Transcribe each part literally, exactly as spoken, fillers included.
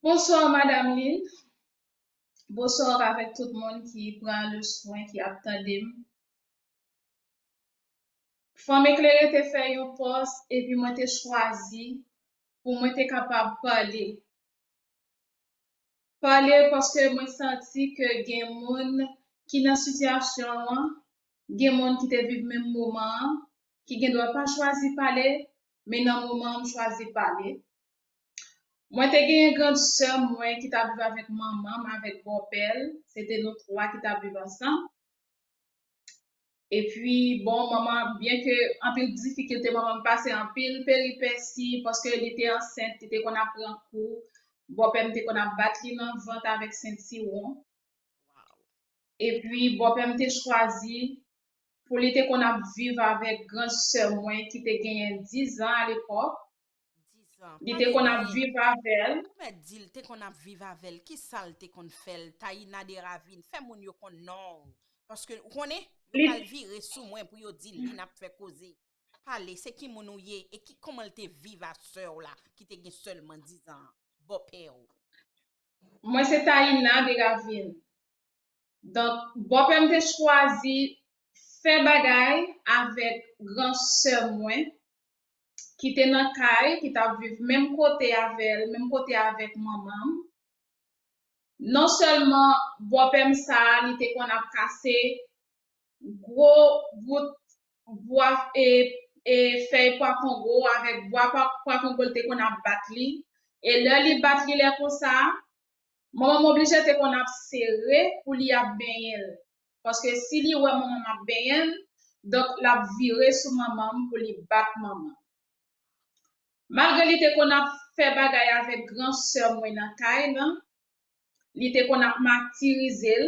Bonswa, Madanm Lynn. Bonswa avèk tout moun ki pran le swen, ki ap tande m. Fanm Eklere te fè yon pòs epi mwen te chwazi pou mwen te kapab pale. Pale paske mwen santi ke gen moun ki nan sitiyasyon an, gen moun ki te viv menm moman an, ki gendwa pa chwazi pale, men nan moman an m chwazi pale. Mwen te gen gran sè mwen ki t ap viv avèk manman m, avèk bòpè l. Se te nou twa ki t ap viv ansanm. Epi, bon, manman, byen ke anpil difikilte, manman m pase anpil peripesi, paske li te ansent, li te konn ap pran kou, bòpè m te konn ap bat li nan vant avèk sentiwon. Epi, bòpè m te chwazi pou li te konn ap viv avèk gran sè mwen ki te genyen diz an alepòk. Li te konn ap viv avè l. Ou mèt di l te konn ap viv avè l. Ki sa l te konn fè l? Taina Deravin, fè moun yo konn non w. Paske, ou konnen, yo pral vire sou mwen pou yo di l vin ap fè koze. Pale, se ki moun ou ye e ki, kòman l te viv a sè w la ki te gen sèlman diz an? Bòpè w. Mwen se Taina Deravin. Donk, bòpè m te chwazi fè bagay avèk gran sè mwen ki te nan kay, ki t ap viv menm kote avè l, menm kote avèk manman m. Non sèlman bòpè m sa a, li te konn ap kase gwo bout bwa, e, e fèy pwa kongo, avèk bwa pwa, pwa kongo, li te konn ap bat li. E lè li bat li lè konsa, manman m oblije te konn ap sere pou li ap benyen l. Paske si li wè manman m ap benyen l, donk l ap vire sou manman m pou li bat manman m. Malgre li te konn ap fè bagay avèk gran sè mwen nan kay lan, li te konn ap matirize l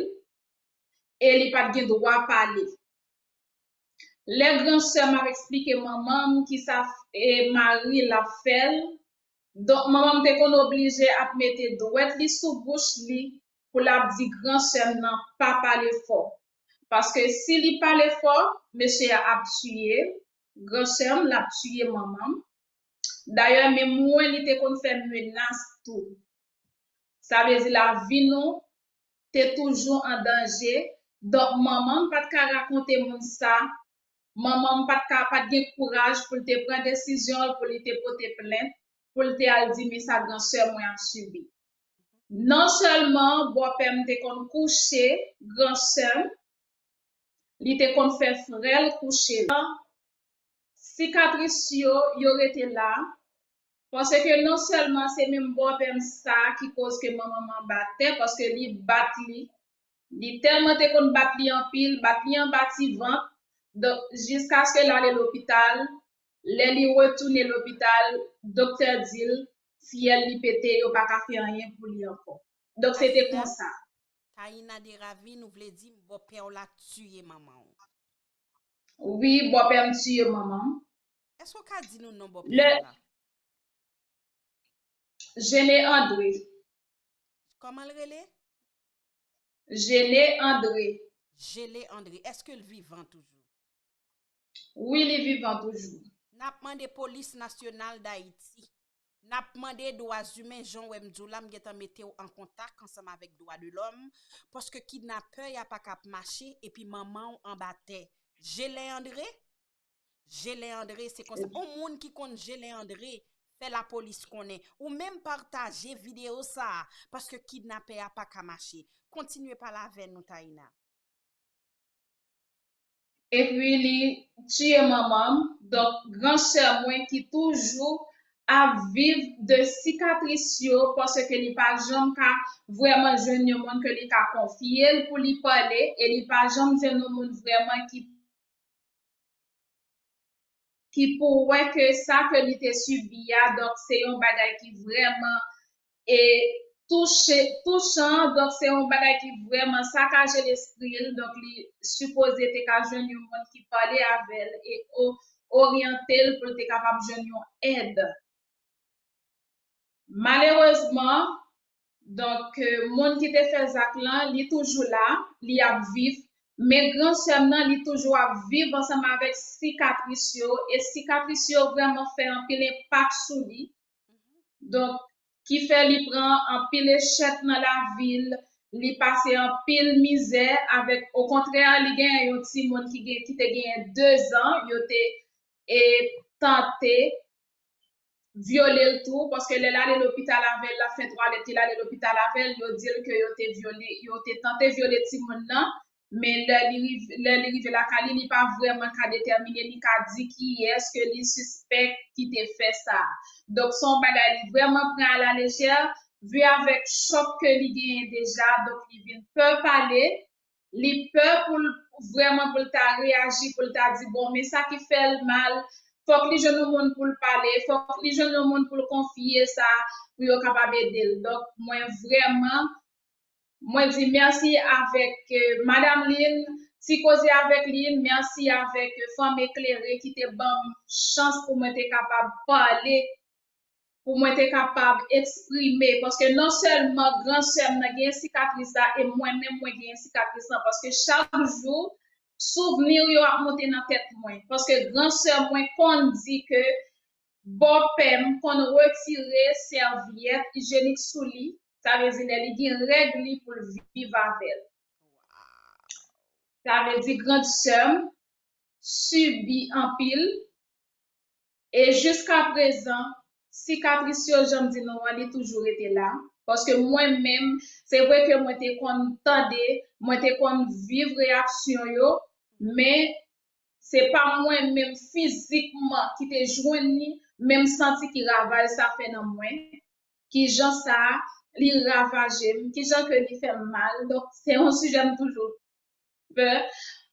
e li pa t gen dwa pale. Lè gran sè m ap eksplike manman m kisa e mari l ap fè l, donk manman m te konn oblije ap mete dwèt li sou bouch li pou l ap di gran sè m nan pa pale fò. Paske si li pale fò, mesye a ap tiye l, gran sè m, l ap tiye manman m. Dayè, menm mwen, li te konn fè menas tou. Sa vle di lavi nou te toujou an danje. Donk, manman m pa t ka rakonte moun sa. Manman m pa t ka, pa t gen kouraj pou l te pran desizyon l, pou li te pote plent, pou l te al di men sa gran sè mwen ap sibi. Non sèlman bòpè m te konn kouche gran sè m, li te konn fè frè l kouche l. Sikatris yo, yo rete la, paske non sèlman se menm bòpè m sa ki koz ke manman m anba tè, paske li bat li. Li tèlman te konn bat li anpil, bat li anba ti vant, donk, jiskaske l ale lopital, lè li retounen lopital, doktè di l, fyèl li pete, yo pa ka fè anyen pou li ankò. Donk, se te konsa. Taina Deravin, ou vle di m bòpè w la tiye manman w? Wi, bòpè m tiye manman m. Èske w ka di nou non bòpè w la? Jene André. Kòman l rele? Jene André. Jene André. Èske l vivan toujou? Wi, li vivan toujou. N ap mande Polis Nasyonal Dayiti. N ap mande dwa imen, jan w wè m di w la, m gentan mete w an kontak ansanm avèk dwa de lòm, paske kidnapè a pa ka ap mache epi manman w anba tè. Jelen André? Jelen André, se konsa. On moun ki konn Jelen André, fè lapolis konnen. Ou menm pataje videyo sa a, paske kidnapè a pa ka mache. Kontinye pale avè nou, Taina. Epi li tiye manman m. Donk, gran sè mwen ki toujou ap viv de sikatris yo, paske li pa janm ka vrèman jwenn yon moun ke li ka konfye l pou li pale, e li pa janm jwenn yon moun vrèman ki ki pou wè ke sa ke li te sibi a, donk, se yon bagay ki vrèman, e, touche, touchan, donk, se yon bagay ki vrèman sakaje lespri l, donk, li sipoze te ka jwenn yon moun ki pale avè l e o-, oryante l pou l te kapab jwenn yon èd. Malerezman, donk, euh, moun ki te fè zak lan, li toujou la, li ap viv, men gran sè m nan, li toujou ap viv ansanm avèk sikatris yo, e sikatris yo vrèman fè anpil enpak sou li. Donk, ki fè li pran anpil echèk nan lavi l, li pase anpil mizè avèk, okontrè, li genyen yon timoun ki gen, ki te genyen dezan, yo te, e, tante vyole l tou, paske lè l ale lopital avè l, l ap fè twalèt, li ale lopital avè l, yo di l ke yo te vyole, yo te tante vyole timoun nan, men lè li rive, lè li rive lakay li, li pa vrèman ka detèmine, li ka di kiyès ke li sispèk ki te fè sa. Donk, se yon bagay li vrèman pran alalejè, vi avèk chòk ke li genyen deja, donk li vin pè pale, li pè pou l vrèman pou l ta reyaji, pou l ta di, bon, men sa ki fè l mal, fòk li jwenn yon moun pou l pale, fòk li jwenn yon moun pou l konfye sa, pou yo kapab ede l. Donk, mwen vrèman, mwen di mèsi avèk, eh, Madam Lynn, Ti Koze avèk Lynn, mèsi avèk, eh, Fanm Eklere ki te ban m chans pou mwen te kapab pale, pou mwen te kapab eksprime, paske non sèlman gran sè m nan gen sikatris la, e mwen menm mwen gen sikatris lan, paske chak jou, souvni yo ap monte nan tèt mwen, paske gran sè mwen konn di ke bòpè m konn retire sèvyèt ijyenik sou li, sa vle di lè li gen règ li pou l viv avè l. Sa vle di grand sè m sibi anpil, e jiska prezan, sikatris yo, jan m di nou an, li toujou rete la. Paske mwen menm, se vre ke mwen te konn tande, mwen te konn viv reyaksyon yo, men se pa mwen menm fizikman ki te jwenn li, men m santi ki ravaj sa fè nan mwen. Kijan sa, li ravaje m, kijan ke li fè m mal. Donk, se yon sijè m toujou pè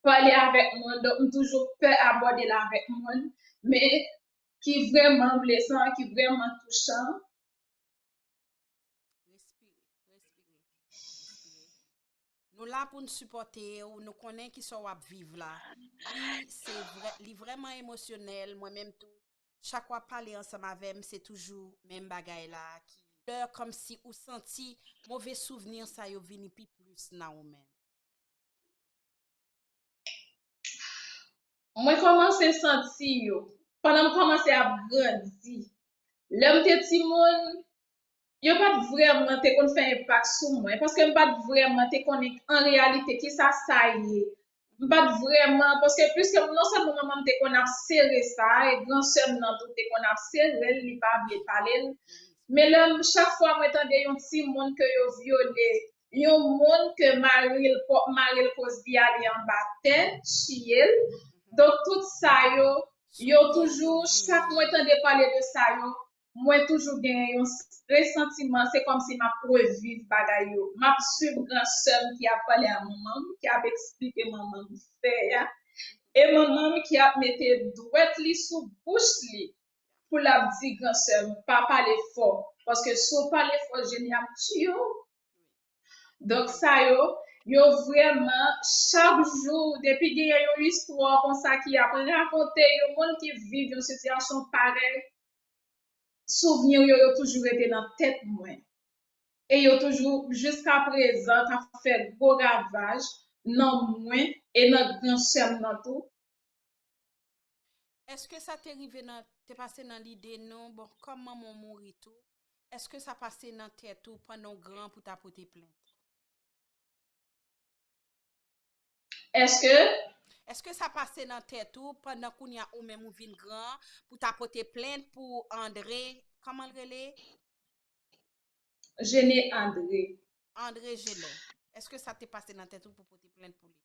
pale avèk moun, donk m toujou pè abòde l avèk moun, men ki vrèman blesan, ki vrèman touchan. Respire, respire, respire. Nou la pou n sipòte w, nou konnen kisa w ap viv la. Wi, se vrè, li vrèman emosyonèl, mwen menm tou. Chak w ap pale ansanm avè m, se toujou menm bagay la, ki lè kòmsi ou santi move souvni sa yo vini pi plis nan ou menm. Mwen kòmanse santi yo pandan m kòmanse ap grandi. Lè m te timoun, yo pa t vrèman te konn fè enpak sou mwen, paske m pa t vrèman te konnen an reyalite kisa sa ye. M pa t vrèman, paske pliske non sèlman manman m te konn ap sere sa, e gran sè m nan tou te konn ap sere l, li pa vle pale l. Men lè m, chak fwa mwen tande yon timoun ke yo vyole, yon moun ke mari l, pwòp mari l koz li ale anba tè, tiye l. Donk, tout sa yo, yo toujou, chak mwen tande pale de sa yo, mwen toujou gen yon s-, resantiman, se kòmsi m ap reviv bagay yo. M ap swiv gran sè m ki ap pale a manman m, ki ap eksplike manman m fè a. E manman m ki ap mete dwèt li sou bouch li pou l ap di gran sè m, pa pale fò. Paske si w pale fò, Jenny ap tiye w. Donk, sa yo, yo vrèman, chak jou, depi genyen yon istwa konsa ki ap rakonte yon moun ki viv yon sitiyasyon parèy, souvni yo, yo toujou rete nan tèt mwen. E yo toujou, jiska prezan, ka fè gwo ravaj nan mwen e nan gran sè m nan tou. Èske sa te rive nan, te pase nan lide nou, bon, kòm manman w mouri tou, èske sa pase nan tèt ou pandan w gran pou ta pote plent? Èske? Èske sa pase nan tèt ou pandan kounye a ou menm ou vin gran pou ta pote plent pou Andre, kòman l rele? Gene Andre. Andre Gene. Èske sa te pase nan tèt ou pou pote plent pou li?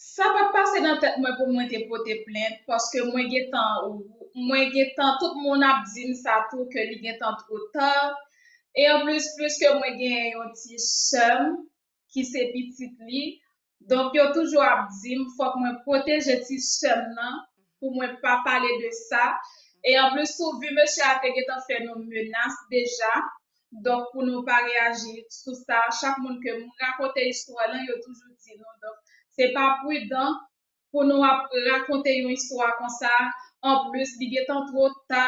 Sa pa t pase nan tèt mwen pou mwen te pote plent, paske mwen gentan, mwen gentan, tout moun ap di m sa tou, ke li gentan twò ta. E anplis, pliske mwen gen yon ti sè m ki se pitit li, donk yo toujou ap di m fòk mwen pwoteje ti sè m nan pou mwen pa pale de sa. E anplis tou, vi mesye a te gentan fè nou menas deja, donk pou nou pa reyaji sou sa, chak moun ke m rakonte istwa lan, yo toujou di nou. Donk, se pa pridan pou nou ap rakonte yon istwa konsa. Anplis, li gentan twò ta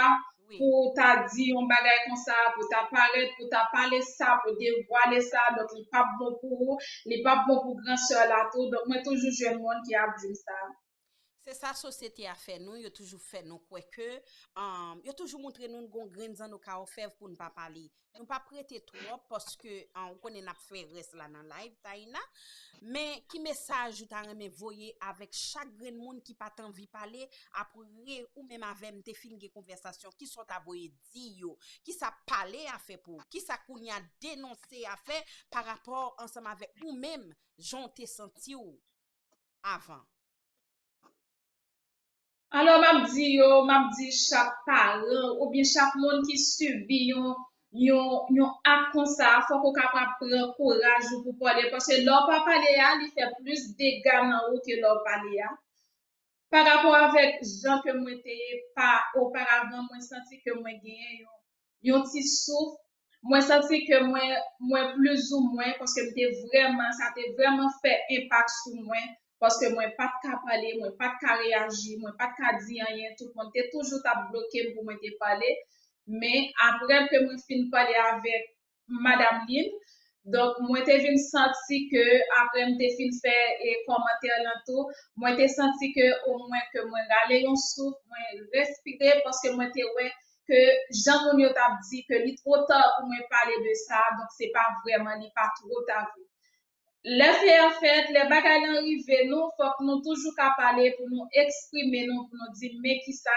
pou ta di yon bagay konsa, pou ta parèt, pou ta pale sa, pou devwale sa. Donk, li p ap bon pou ou, li p ap bon pou gran sè la tou. Donk, mwen toujou jwenn moun ki ap di m sa. Se sa sosyete a fè nou, yo toujou fè nou kwè ke, um, yo toujou montre nou n gon grenn zanno ka ofèv pou n pa pale. Nou p ap rete twòp paske, um, ou konnen n ap fè rès la nan live, Taina. Men ki mesaj ou ta renmen voye avèk chak grenn moun ki pa t anvi pale, apre ou menm avè m te fin gen konvèsasyon, ki sa w ta voye di yo, ki sa pale a fè pou ou, ki sa kounye a denonse a fè pa rapò ansanm avèk ou menm, jan w te santi w avan? Alò, m ap di yo, m ap di chak paran oubyen chak moun ki sibi yon, yon, yon ak konsa, fòk ou kapab pran kouraj ou pou pale. Paske lè w pa pale a, li fè plis dega nan ou ke lè w pale a. Pa rapò avèk jan ke mwen te ye pa oparavan, mwen santi ke mwen genyen yon, yon ti souf. Mwen santi ke mwen, mwen plizoumwen, paske m te vrèman, sa te vrèman fè enpak sou mwen, paske mwen pa t ka pale, mwen pa t ka reyaji, mwen pa t ka di anyen, tout moun te toujou t ap bloke m pou mwen te pale. Men apre ke mwen fin pale avèk Madam Lynn, donk mwen te vin santi ke apre m te fin fè e kòmantè lan tou, mwen te santi ke omwen ke mwen rale yon souf, mwen respire, paske mwen te wè ke jan moun yo t ap di ke li twò ta pou mwen pale de sa, donk se pa vrèman, li pa twò ta vre. Lè fè a fèt, lè bagay lan rive nou, fòk nou toujou ka pale pou nou eksprime nou, pou nou di men kisa